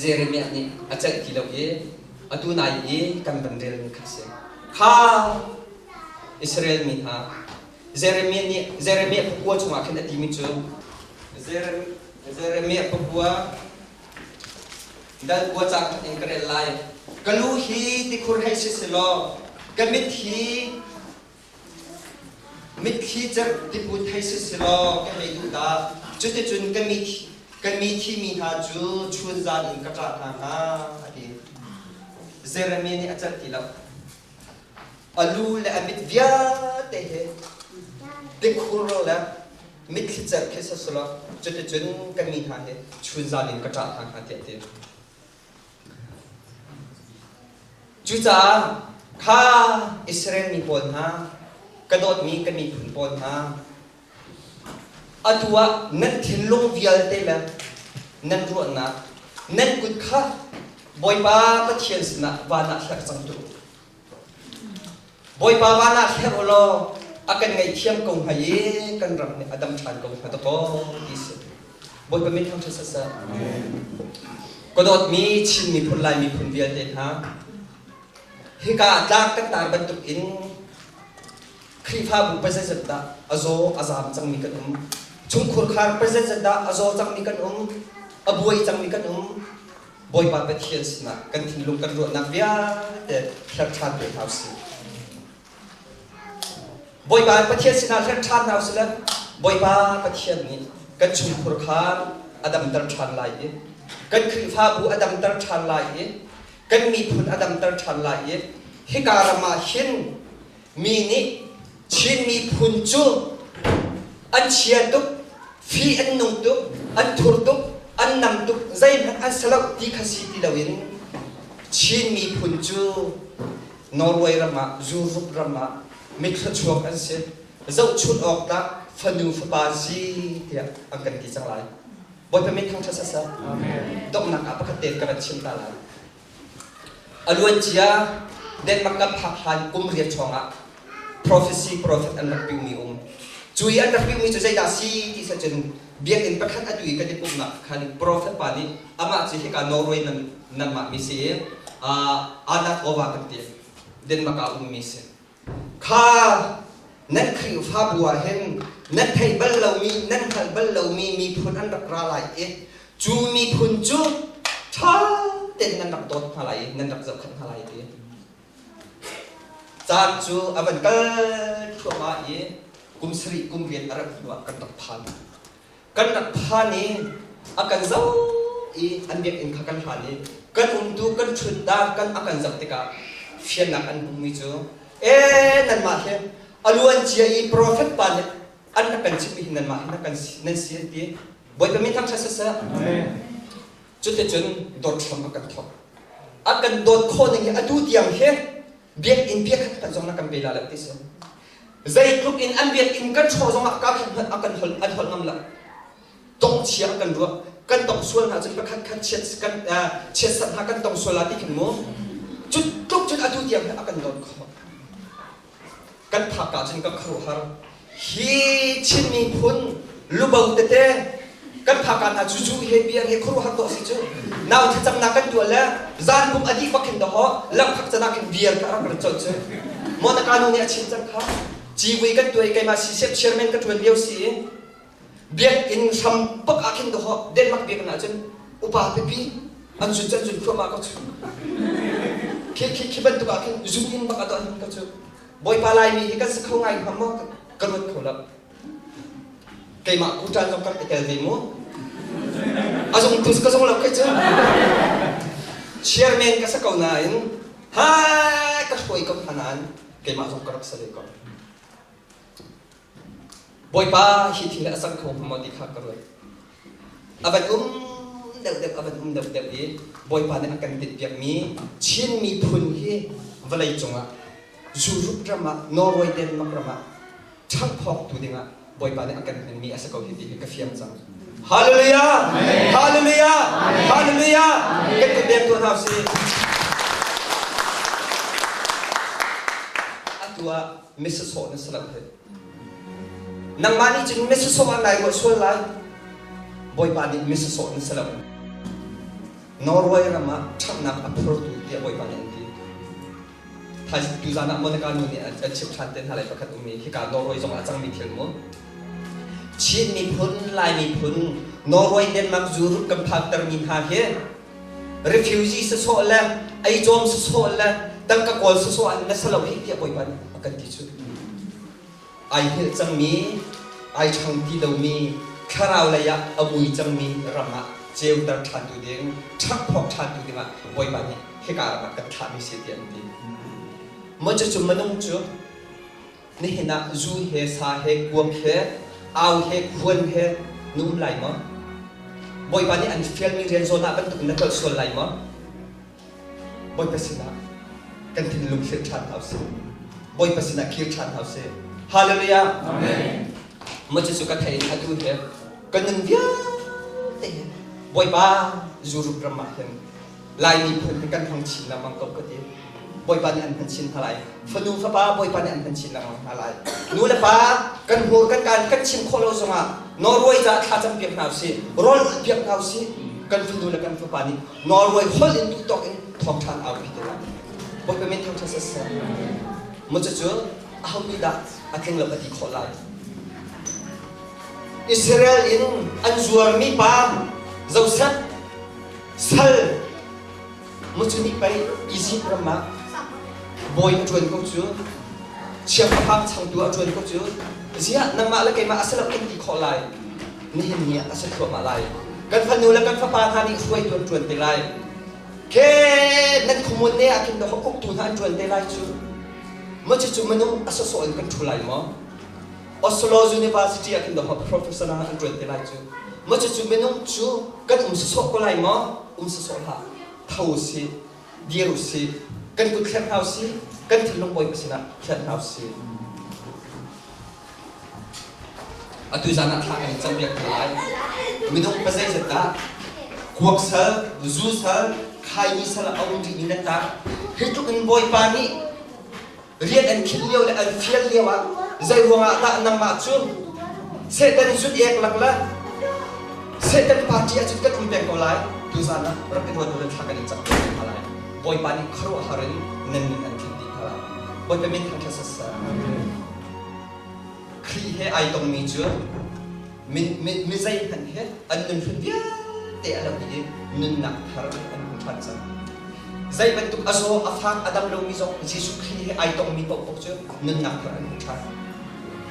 Jeremiah nih a celh ti lo i atu nai i kan van relmi kha a si. Kha Israel mi hna Jeremiah nih Jeremiah pakua chungah khin a timi cu Jeremiah pakua dal kua ca khat in ka rel lai. Ka lu hi tikhur hei si selaw ka mit hi Mitthli cerh tiput hei si selaw ka hei duh dah. Cuticun ka mi ka mi thimi hna cu chunzan in ka ṭah hna hnga, a ti. Jeremiah nih a celh ti lo. A lu le a mit vialte he tikhur le mitthli cerh khi si selaw cuticun ka mi hna hi chunzan in ka ṭah hna hnga tiah a ti. Cucaah kha Israel mi pawl hna, ka dawtmi ka miphun pawl hna, atu ah nan thinlung vialte le nan ruahnak, nan kut kha Bawipa Pathian sinah van ah hler cang tuah u. Bawipa van ah hler u law a kan ngaihthiam ko hnga i kan ram nih a dam ṭhan ko hnga dakaw ti si. Bawipa min thangṭhat siseh. Ka dawtmi Chin miphun Lai miphun vialte hna, hika tlak kan tar bantuk in Khrihfabu pazeizat dah a zaw a zaam cangmi kan um. Chungkhur khar pazeizat dah a zaw cangmi kan um, a buai cangmi kan um. Bawipa Pathian sinah kan thinlung kan ruahnak vialte hler ṭhan ve hna usih. Bawipa Pathian sinah hler ṭhan hna usih le Bawipa Pathian nih kan chungkhur kha a damter ṭhan lai i kan Khrihfabu a damter ṭhan lai i kan miphun a damter ṭhan lai i hika ram ah hin mi nih Chin miphun cu an chia tuk, fi an nung tuk, an thur tuk, an nam tuk, zeihmanh an si lo ti kha si ti loin. Chin miphun cu Norway ram ah, Europe ram ah mithluachuak an si. Zohchunh awk tlak fanu fapa si tiah an kan ti cang lai. Bawipa min thangṭhat saseh. Donghnak ah pakhat te ka van chim ta lai. A luancia Denmark kan phak hlan kum riat hrawngah prophecy prophet an rak piumi um. Cu i an rak piumi cu zeidah si ti cun biakinn pakhat atu i kan i pumhnak khan prophet pa nih amah cu hika Norway nan nanmah mi si i Anak Ova kan ti Denmark ah ummi si. Kha nan Khrihfabu ah hin nan theih bal lomi, nan hngalh bal lomi miphun an rak ra lai i cu miphun cu ṭha tein nan rak dawt hna lai i nan rak zohkhenh hna lai ti. Caan cu a van kal thluahmah i kum sarih kum riat a rat hnuah kan rak phan. Kan rak phan i a kan zoh i an biakinn kha kan hlan i kan umtu kan ṭhutdan kan a kan zoh tikah fiannak an hmuhmi cu ee nanmah hi a luancia i profet pa nih an rak kan chimhmi hi nanmah hi na kan nan si an ti. Bawipa min thangṭhat siseh. Cuticun dawt hram a kan thawk. A kan dawt khawh ning hi atu tiang hi biakinn biakhat hmanh zong na kan pe la lo ti si. Zeitluk in an biakinn kan hrawh zongah ka khat hmanh a kan holh an holh ngam lo. Tong chia kan ruah. Kan tong sual hna cun pakhat khat chiat kan chiatsat hna kan tong sual la ti khin mu. Cu tluk cun atu tiang hi a kan dawt khawh. Kan phak ah cun ka khuaruahhar. Hi Chin miphun lubo tete kan phak ah hna cucu he bia he khuaruahhar dawh si cu. Nau thlacamnak kan tuah le zan pum a dih bak khin dawh lamphak can ah khin beer ka rak rat colh cu. Monica nu nih a chim cang kha. Civui kan tuah i keimah CCF chairman ka ṭuan lio si i biakinn hram bak ah khin dawh Denmark biakinn ah cun upa pipi an zun cu an zun thluahmah ko cu. Khi khi khi bantuk ah khin zun in bak a dawh hin ko cu. Bawipa Laimi hi kan si kho ngai hnga maw ka ruat kho lo. Keimah kuṭan zong ka rak i tel ve mu. A zung tu ka zung lo kai cu. Chairman ka si ko nain ha ka hruai ko hna nain keimah zong ka rak si ve ko. Bawipa hi thil a cang kho hnga maw ti kha ka ruat. A van um deuhdeuh a van um deuhdeuh i Bawipa nih a kan tinhpiakmi Chin miphun hi vawlei cungah Europe ram ah Norway Denmark ram ah ṭhangphawktu dingah Bawipa nih a kan hmanmi a si ko hi ti hi ka fiang cang. Hallelujah! Hallelujah! Hallelujah! Kan kut beng tuah hna usih. Atu ah misasawh na si lo hi. Nangmah nih cun misasawh ah nai ruah sual lai. Bawipa nih misasawh na si lo. Norway ram ah ṭhatnak a phurtu tiah Bawipa nih an ti. Thaizing tuzan ah Monica nu nih an chimh ṭhan te hna lai pakhat ummi hika Norway zong ah a cangmi thil mu. Chin miphun, Lai miphun, Norway, Denmark, Europe kan phaktermi hna hi refugee sasawh le eicawm sasawh le tangka kawl sasawh an na si lo hih tiah Bawipa nih a kan ti cu. Ai hngilh cangmi, ai ṭhang ti lomi, thlarau lei ah a mui cangmi ram ah ceuter ṭhantu ding, ṭhangphawk ṭhantu dingah Bawipa nih hika ram ah kan thlahmi si tiah an ti. Maw cucu minung cu Nihin ah zu he sa he kuak he au he khuan he na um lai maw? Bawipa nih an fialmi rian zawn ah bantuk in na tlolh sual lai maw? Bawipa sinah kan thinlung hrilh ṭhan hna usih. Bawipa sinah kir ṭhan hna usih. Hallelujah! Amen. Maw cucu ka theih in atu he ka nun vialte hi Bawipa Europe ram ah hin Lai miphun hi kan hmang chin lengmang ko ka ti. Bawipa nih an hman chin hna lai. Fanu fapa Bawipa nih an hman chin lengmang hna lai. Nu le pa kan hmur kan kaan kan chim khawh lo zongah Norway caah thla cam piak hna usih, rawl ulh piak hna usih. Kan fanu le kan fapa nih Norway holh in duh tawk in thawngṭha an aupi te lai. Bawipa min thangṭhat siseh. Mu cucu aho nih dah a tling lo a ti khawh lai? Israel in an zuarmi pa Joseph Sal mucu nih pei Izipt ram ah bawi a ṭuan ko cu, siangpahrang changtu a ṭuan ko cu. Ziah nangmah le keimah a si lo kan ti khawh lai. Nihin ni ah a si thluahmah lai. Kan fanu le kan fapa hna nih hruaitu an ṭuan te lai. Ke nan khuamun ne ah khin dawh uktu hna an ṭuan te lai cu. Maw cucu minung a sawsawh in kan ṭhu lai maw? Oslo University ah khin dawh professor hna an ṭuan te lai cu. Maw cucu minung cu kan um sawsawh ko lai maw? Um sawsawh hlah. Tho sih. Dir u sih. Kan kut thler hna u sih. Kan thinlung Bawipa sinah thler hna u sih. Atu zan ah thla kan in campiak hna lai. Minung pa zeizat dah kuak sal, zu sal, khaini sal a um rih mi nan tah? Hi tluk in Bawipa nih rian an khinh lio le an fial lio ah zei ruangah dah nangmah cu Satan zut ek lak le Satan party ah cun kan um peng ko lai? Tuzan ah rak i ruat u thla kan in campiak hna lai. Bawipa nih khuaruahhar in nan nun an thlen dih hna lai. Bawipa min thangṭhat siseh. Khrih he ai tongmi cu mi zeihmanh he an nunhlun vialte a lo i nunnak thar an hmu ṭhan cang. Zei bantuk a zaw, a fak, a dam lomi zong Jesuh Khrih he ai tongmi paohpaoh cu nunnak thar an hmu ṭhan.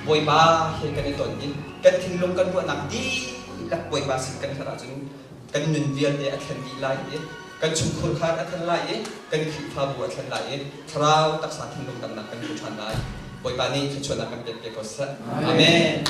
Bawipa he kan i ton i kan thinlung kan ruahnak dihlak Bawipa sin kan hlat ahcun kan nun vialte a thlen dih lai i kan chungkhur khan a thlen lai i kan Khrihfabu a thlen lai i thlarau taksa thinlung damnak kan hmu ṭhan lai. Bawipa nih thluachuahnak kan pek te ko seh. Amen.